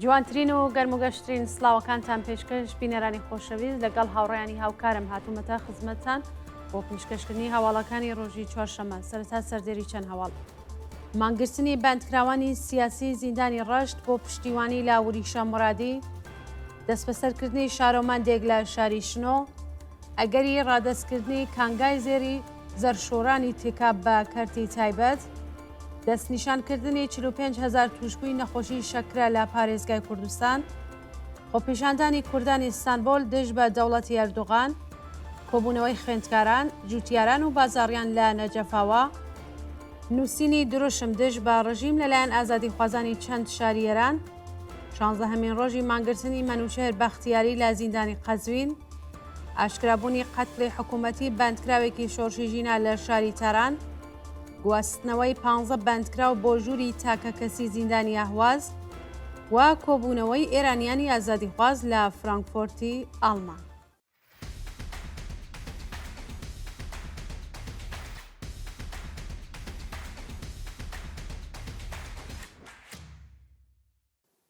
جوانترین و گەرم و گەشترین سڵاوەکانتان پێشکەش بینەرانی خۆشەویست لەگەڵ هاوڕێیانی هاوکارم هاتوومەتە خزمەتتان بۆ پێشکەشکردنی هەواڵەکانی ڕۆژی چوارشەممە سەرەتا سەردێری چەند هەواڵ. مانگرتنی بەندکراوانی سیاسی زیندانی ڕەشت بۆ پشتیوانی لە وریشە مورادی، دەستبەسەرکردنی شارۆمەندێک لە شاری شنۆ، ئەگەری ڕادەستکردنی کانگای زێری زەرشۆرانی تێکاب بە کەرتی تایبەت، دەستنیشانکردنی 45 هەزار تووشبووی نەخۆشی شەکرە لە پارێزگای کوردستان، خۆپیشاندانی کوردانی ئیستانبۆل دژ بە دەوڵەتی ئەردۆغان، کۆبوونەوەی خوێندکاران، جووتیاران و بازاڕیان لە نەجەفاوا، نووسینی دروشم دژ بە ڕژیم لەلایەن ئازادیخوازانی چەند شاری ئێران، شانزەهەمین ڕۆژی مانگرتنی مەنوچێهر بەختیاری لە زیندانی قەزوین، ئاشکرابوونی قەتڵی حکوومەتی بەندکراوێکی شۆڕشی ژینا لە شاری تاران، گواستنەوەی پانزە بەندکراو بۆ ژووری تاکەکەسی زیندانی ئەهواز و کۆبوونەوەی ئێرانیانی ئازادیخواز لە فرانکفۆرتی ئاڵمان.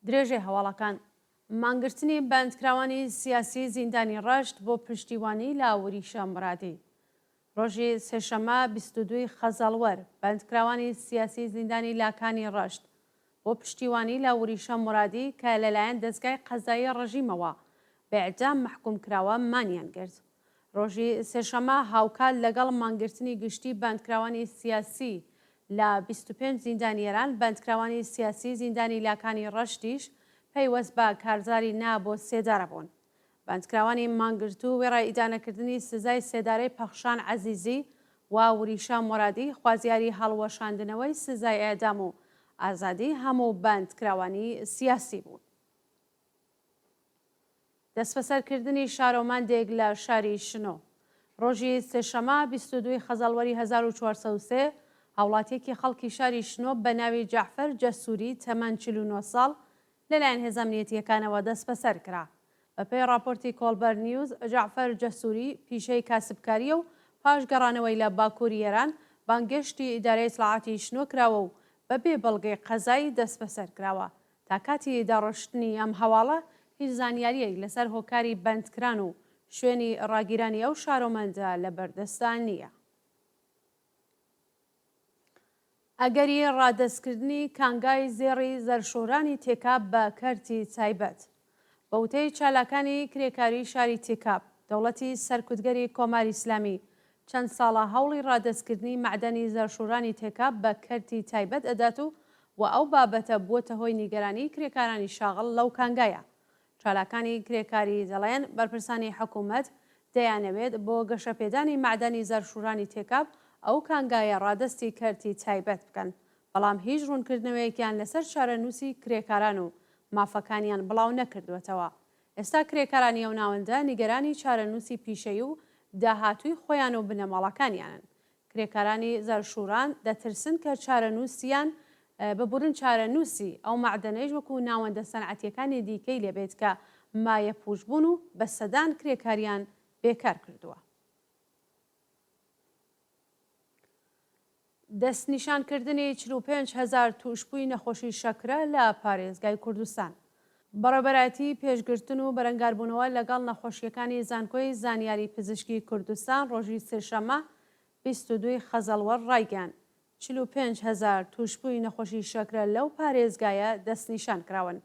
درێژەی هەواڵەکان مانگرتنی بەندکراوانی سیاسی زیندانی ڕەشت بۆ پشتیوانی لە وریشە مورادی ڕۆژی سێشەممە 22 ی خەزەڵوەر بەندکراوانی سیاسی زیندانی لاکانی ڕەشت بۆ پشتیوانی لە وریشە مورادی کە لەلایەن دەزگای قەزایی ڕژیمەوە بە ئیعدام مەحکوم کراوە مانیان گرت. ڕۆژی سێشەممە هاوکات لەگەڵ مانگرتنی گشتی بەندکراوانی سیاسی لە 25 زیندانی ئێران، بەندکراوانی سیاسی زیندانی لاکانی ڕەشتیش پەیوەست بە کارزاری نا بۆ سێدارە بوون. بەندکراوانی مانگرتوو وێڕای ئیدانەکردنی سزای سێدارەی پەخشان عەزیزی و وریشە مۆرادی خوازیاری هەڵوەشاندنەوەی سزای ئێعدام و ئازادی هەموو بەندکراوانی سیاسی بوون. دەستبەسەرکردنی شارۆمەندێک لە شاری شنۆ. ڕۆژی سێشەمە 22 ی خەزەڵوەری 1403 هاوڵاتییەکی خەڵکی شاری شنۆ بە ناوی جەعفەر جەسووری تەمەن 49 ساڵ لەلایەن هێزە ئەمنیەتییەکانەوە دەستبەسەر کرا. بەپێی ڕاپۆرتی کۆڵبەر نیوز، جەعفەر جەسووری پیشەی کاسبکارییە و پاش گەڕانەوەی لە باکووری ئێران، بانگهێشتی ئیدارەی ئیتڵاعاتی شنۆ کراوە و بەبێ بەڵگەی قەزایی دەستبەسەر کراوە. تا کاتی داڕشتنی ئەم هەواڵە هیچ زانیارییەک لەسەر هۆکاری بەندکران و شوێنی ڕاگیرانی ئەو شارۆمەندە لەبەردەستدا نییە. ئەگەری ڕادەستکردنی کانگای زێڕی زەرشۆرانی تێکاب بە کەرتی تایبەت. بە وتەی چالاکانی کرێکاری شاری تێکاب، دەوڵەتی سەرکوتگەری کۆماری ئیسلامی چەند ساڵە هەوڵی ڕادەستکردنی مەعدەنی زەرشۆرانی تێکاب بە کەرتی تایبەت ئەدات و و ئەو بابەتە بووەتە هۆی نیگەرانیی کرێکارانی شاغڵ لەو کانگایە. چالاکانی کرێکاری دەڵێن، بەرپرسانی حکومەت دەیانەوێت بۆ گەشەپێدانی مەعدەنی زەرشورانی تێکاب ئەو کانگایە ڕادەستی کەرتی تایبەت بکەن، بەڵام هیچ ڕوونکردنەوەیەکیان لەسەر چارەنووسی کرێکاران و مافەکانیان بڵاونەکردووەتەوە. ئێستا کرێکارانی ئەو ناوەندە نیگەرانی چارەنووسی پیشەیی و داهاتووی خۆیان و بنەماڵەکانیانن. کرێکارانی زەرشوران دەترسن کە چارەنووسیان ببورن چارەنووسی ئەو مەعدەنەیش وەکو ناوەندە سەنعەتییەکانی دیکەی لێبێت کە مایەپووچ بوون و بە سەدان کرێکاریان بێکار کردووە. دەستنیشانکردنی 45 هەزار تووشبووی نەخۆشی شەکرە لە پارێزگای کوردستان. بەڕێوەبەرایەتی پێشگرتن و بەرەنگاربوونەوە لەگەڵ نەخۆشییەکانی زانکۆی زانیاری پزیشکی کوردستان ڕۆژی سێشەممە 22 ی خەزەڵوەر ڕایگەیاند، 45 هەزار تووشبووی نەخۆشی شەکرە لەو پارێزگایە دەستنیشان کراون.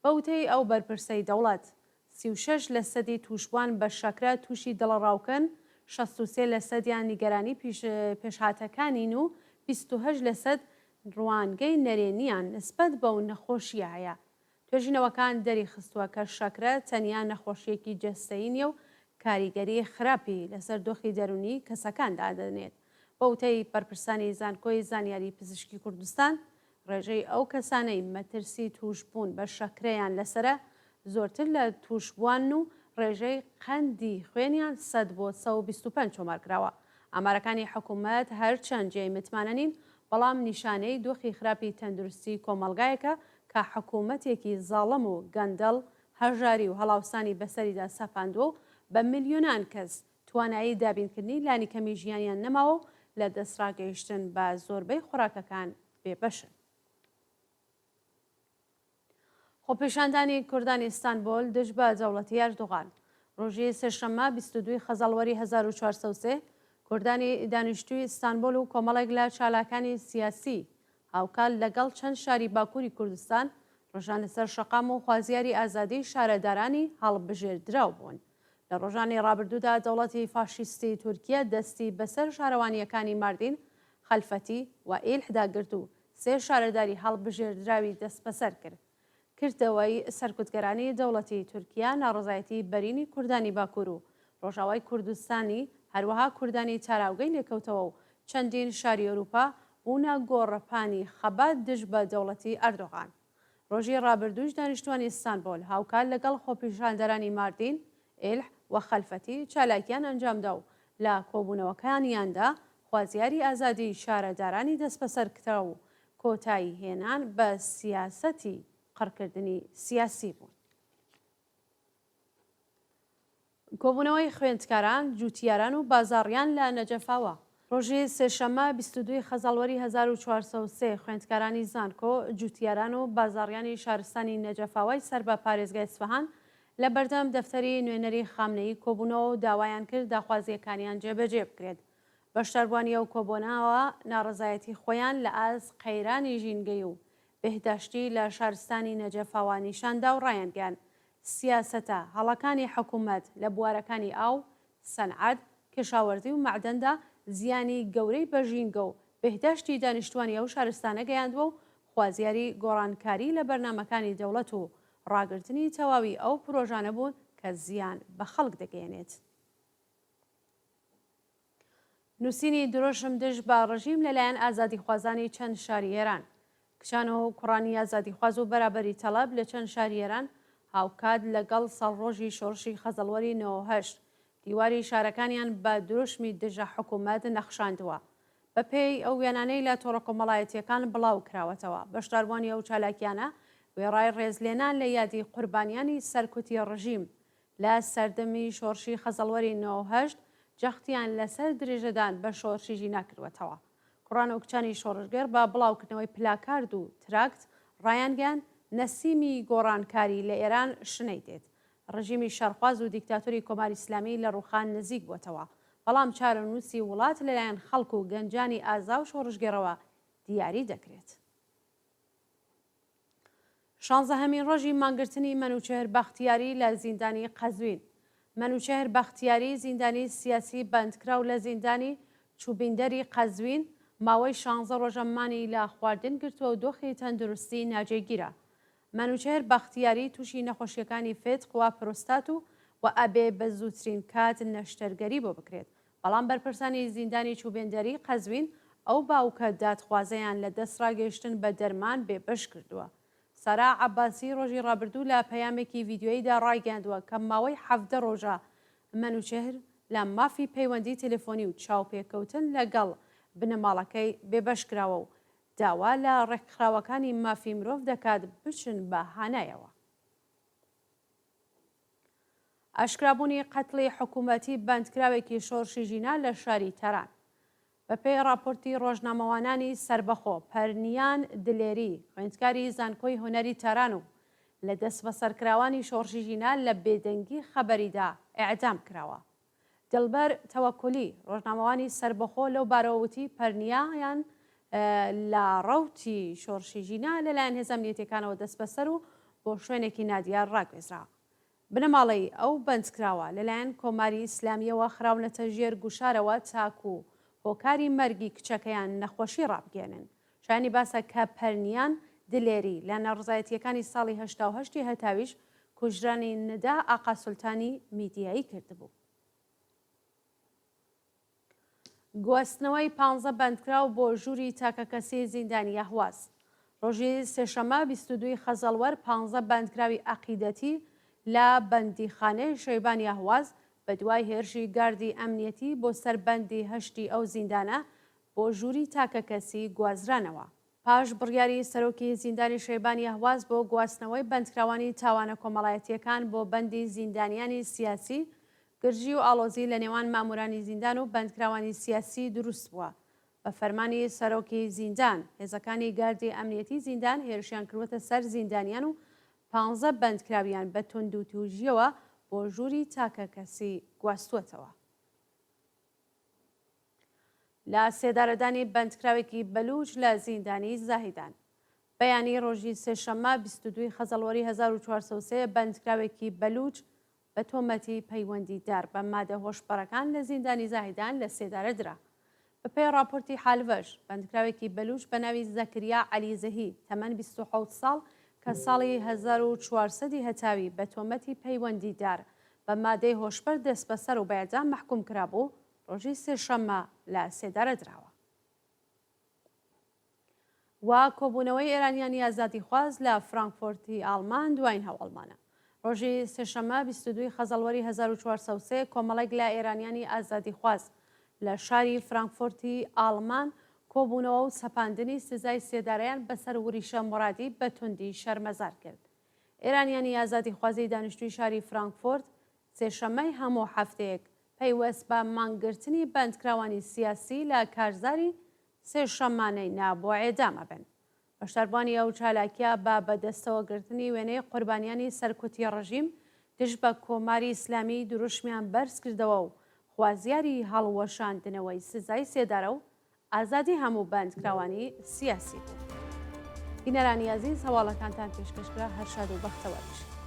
بە وتەی ئەو بەرپرسەی دەوڵەت، 36 لەسەدی تووشبووان بە شەکرە تووشی دڵەڕاوکەن، 63 لەسەدیان نیگەرانی پێشهاتەکانین و 28 لەسەد ڕوانگەی نەرێنییان نسبەت بەو نەخۆشییە هەیە. توێژینەوەکان دەریخستووە کە شەکرە تەنیا نەخۆشییەکی جەستەیی نییە و کاریگەری خراپی لەسەر دۆخی دەروونی کەسەکان دادەنێت. بە وتەی بەرپرسانی زانکۆی زانیاری پزیشکی کوردستان، ڕێژەی ئەو کەسانەی مەترسی تووشبوون بە شەکرەیان لەسەرە زۆرتر لە تووشبووانن و ڕێژەی قەندی خوێنیان سەد بۆ 125 تۆمارکراوە. ئامارەکانی حکومەت هەرچەند جێی متمانە نین، بەڵام نیشانەی دۆخی خراپی تەندروستی کۆمەڵگایەکە کە حکومەتێکی زاڵم و گەندەڵ هەژاری و هەڵاوسانی بەسەریدا سەپاندووە و بە ملیۆنان کەس توانایی دابینکردنی لانیکەمی ژیانیان نەماوە و لە دەستڕاگەیشتن بە زۆربەی خۆراکەکان بێبەشن. خۆپیشاندانی کوردانی ئیستانبۆل دژ بە دەوڵەتی ئەردۆغان. ڕۆژی سێشەممە 22 ی خەزەڵوەری 1403 کوردانی دانیشتووی ئیستانبۆل و کۆمەڵێک لە چالاکانی سیاسی هاوکات لەگەڵ چەند شاری باکووری کوردستان ڕژانە سەر شەقام و خوازیاری ئازادی شارەدارانی هەڵبژێردراو بوون. لە ڕۆژانی ڕابردوودا دەوڵەتی فاشیستی تورکیە دەستی بەسەر شارەوانییەکانی ماردین، خەلفەتی و ئیلحدا گرت و سێ شارەداری هەڵبژێردراوی دەستبەسەر کرد. کردەوەی سەرکوتگەرانی دەوڵەتی تورکیە ناڕەزایەتی بەرینی کوردانی باکوور و ڕۆژاوای کوردستانی هەروەها کوردانی تاراوگەی لێکەوتەوە و چەندین شاری ئەوروپا بوونە گۆڕەپانی خەبات دژ بە دەوڵەتی ئەردۆغان. ڕۆژی ڕابردووش دانیشتوانی ئیستانبۆل هاوکات لەگەڵ خۆپیشاندەرانی ماردین، ئێلح و خەلفەتی چالاکیان ئەنجامدا و لە کۆبوونەوەکانیاندا خوازیاری ئازادیی شارەدارانی دەستبەسەرکراو و کۆتایی هێنان بە سیاسەتی قڕکردنی سیاسی بوون. کۆبوونەوەی خوێندکاران، جووتیاران و بازاڕیان لە نەجەفاوە. ڕۆژی سێشەممە 22 ی خەزەڵوەری 1403 خوێندکارانی زانکۆ، جووتیاران و بازاڕیانی شارستانی نەجەفاوای سەر بە پارێزگای ئیسفەهان لە بەردەم دەفتەری نوێنەری خامنەیی کۆبوونەوە و داوایان کرد داخوازییەکانیان جێبەجێ بکرێت. بەشداربووانی ئەو کۆبوونەوە ناڕەزایەتی خۆیان لە ئاست قەیرانی ژینگەی و بێهداشتی لە شارستانی نەجەفاوا نیشان دا و ڕایانگەیاند سیاسەتە هەڵەکانی حکومەت لە بوارەکانی ئاو، سەنعەت، کشاوەرزی و مەعدەندا زیانی گەورەی بە ژینگە و بێهداشتی دانیشتوانی ئەو شارستانە گەیاندووە و خوازیاری گۆڕانکاری لە بەرنامەکانی دەوڵەت و ڕاگرتنی تەواوی ئەو پرۆژانە بوون کە زیان بە خەڵک دەگەیەنێت. نووسینی دروشم دژ بە ڕژیم لەلایەن ئازادیخوازانی چەند شاری ئێران. کچان و کوڕانی ئازادیخواز و بەرابەری تەڵەب لە چەند شاری ئێران هاوکات لەگەڵ ساڵڕۆژی شۆڕشی خەزەڵوەری 98 دیواری شارەکانیان بە دروشمی دژە حکوومەت نەخشاندووە. بەپێی ئەو وێنانەی لە تۆڕە کۆمەڵایەتییەکان بڵاو کراوەتەوە، بەشداربووانی ئەو چالاکییانە وێڕای ڕێزلێنان لە یادی قوربانیانی سەرکوتی ڕژیم لە سەردەمی شۆڕشی خەزەڵوەری 98 جەختیان لەسەر درێژەدان بە شۆڕشی ژینا کردووەتەوە. کوڕان و کچانی شۆڕشگێڕ بە بڵاوکردنەوەی پلاکارد و تراکت ڕایانگەیاند، نەسیمی گۆڕانکاری لە ئێران شنەی دێت. ڕژیمی شەڕخواز و دیکتاتۆری کۆماری ئیسلامی لە ڕووخان نزیک بۆتەوە، بەڵام چارەنووسی وڵات لەلایەن خەڵک و گەنجانی ئازا و شۆڕشگێڕەوە دیاری دەکرێت. شانزەهەمین ڕۆژی مانگرتنی مەنوچێهر بەختیاری لە زیندانی قەزوین. مەنوچێهر بەختیاری زیندانی سیاسی بەندکراو لە زیندانی چوبیندەری قەزوین ماوەی شانزە ڕۆژە مانی لە خواردن گرتووە و دۆخی تەندروستی ناجێگیرە. مەنوچێهر بەختیاری تووشی نەخۆشیەکانی فتق و پروستات و و ئەبێ بە زووترین کات نەشتەرگەری بۆ بکرێت. بەڵام بەرپرسانی زیندانی چوبێندەری قەزوین ئەو باوکە دادخوازەیان لە دەستڕاگەیشتن بە دەرمان بێبەش کردووە. سارا عەباسی ڕۆژی ڕابردوو لە پەیامێکی ڤیدیۆییدا ڕایگەیاندووە کە ماوەی 17 ڕۆژە مەنوچێهر لە مافی پەیوەندی تەلەفۆنی و چاوپێکەوتن لەگەڵ بنەماڵەکەی بێبەش کراوە و داوا لە ڕێکخراوەکانی مافی مرۆڤ دەکات بچن بە هانایەوە. ئاشکرابوونی قەتڵی حکوومەتی بەندکراوێکی شۆڕشی ژینا لە شاری تاران. بەپێی ڕاپۆرتی ڕۆژنامەوانانی سەربەخۆ، پەرنیان دلێری، خوێندکاری زانکۆی هونەری تاران و لە دەسبەسەرکراوانی شۆڕشی ژینا لە بێدەنگی خەبەریدا ئێعدام کراوە. دڵبەر تەوەکولی، ڕۆژنامەوانی سەربەخۆ لەو بارەوە وتی، پەرنیان لە ڕەوتی شۆڕشی ژینا لەلایەن هێزە ئەمنیەتیەکانەوە دەستبەسەر و بۆ شوێنێکی نادیار ڕاگوێزرا. بنەماڵەی ئەو بەندکراوە لەلایەن کۆماری ئیسلامییەوە خراونەتە ژێر گوشارەوە تاکوو هۆکاری مەرگی کچەکەیان نەخۆشی ڕابگەیەنن. شایانی باسە کە پەرنیان دلێری لە ناڕەزایەتییەکانی ساڵی 88 ی هەتاویش کوژرانی ندا ئاقاسولتانی میدیایی کردبوو. گواستنەوەی پانزە بەندکراو بۆ ژووری تاکەکەسی زیندانی ئەهواز. ڕۆژی سێشەممە 22 ی خەزەڵوەر پانزە بەندکراوی عەقیدەتی لە بەندیخانەی شەیبانی ئەهواز بەدوای هێرشی گاردی ئەمنیەتی بۆ سەر بەندی هەشتی ئەو زیندانە بۆ ژووری تاکەکەسی گوازرانەوە. پاش بڕیاری سەرۆکی زیندانی شەیبانی ئەهواز بۆ گواستنەوەی بەندکراوانی تاوانە کۆمەڵایەتییەکان بۆ بەندی زیندانیانی سیاسی، گرژی و ئاڵۆزی لە نێوان مامورانی زیندان و بەندکراوانی سیاسی دروست بووە. بە فەرمانی سەرۆکی زیندان، هێزەکانی گاردی ئەمنیەتی زیندان هێرشیان کردووەتە سەر زیندانیان و. پانزە بەندکراویان بە توندوتیژییەوە بۆ ژووری تاکەکەسی گواستووەتەوە. لە سێدارەدانی بەندکراوێکی بەلووچ لە زیندانی زاهیدان. بەیانی ڕۆژی سێشەممە 22 ی خەزەڵوەری 1403 بەندکراوێکی بەلووچ بە تۆمەتی پەیوەندیدار بە مادە هۆشبەرەکان لە زیندانی زاهیدان لە سێدارە درا. بەپێی ڕاپۆرتی حالڤەش، بەندکراوێکی بەلووچ بە ناوی زەکریا عەلیزەهی، تەمەن 27 ساڵ، کە ساڵی 1400 ی هەتاوی بە تۆمەتی پەیوەندیدار بە مادەی هۆشبەر دەستبەسەر و بە ئێعدام مەحکووم کرابوو، ڕۆژی سێشەممە لە سێدارە دراوە. و کۆبوونەوەی ئێرانیانی ئازادیخواز لە فرانکفۆرتی ئاڵمان دواین هەواڵمانە. ڕۆژی سێشەممە 22 ی خەزەڵوەری 1403 کۆمەڵێک لە ئێرانیانی ئازادیخواز لە شاری فرانکفۆرتی ئاڵمان کۆبوونەوە و سەپاندنی سزای سێدارەیان بەسەر وریشە مورادی بە توندی شەرمەزار کرد. ئێرانیانی ئازادیخوازی دانیشتووی شاری فرانکفۆرت سێشەممەی هەموو هەفتەیەک پەیوەست بە مانگرتنی بەندکراوانی سیاسی لە کارزاری سێشەممانەی نا بۆ ئێعدام ئەبن. بەشداربووانی ئەو چالاکییە بە بەدەستەوەگرتنی وێنەی قوربانیانی سەرکوتی ڕژیم دژ بە کۆماری ئیسلامی دروشمیان بەرز کردەوە و خوازیاری هەڵوەشاندنەوەی سزای سێدارە و ئازادی هەموو بەندکراوانی سیاسی بوون. بینەرانی ئازیز هەواڵەکانتان پێشکەش کرا هەر شاد و بەختەوەر بژین.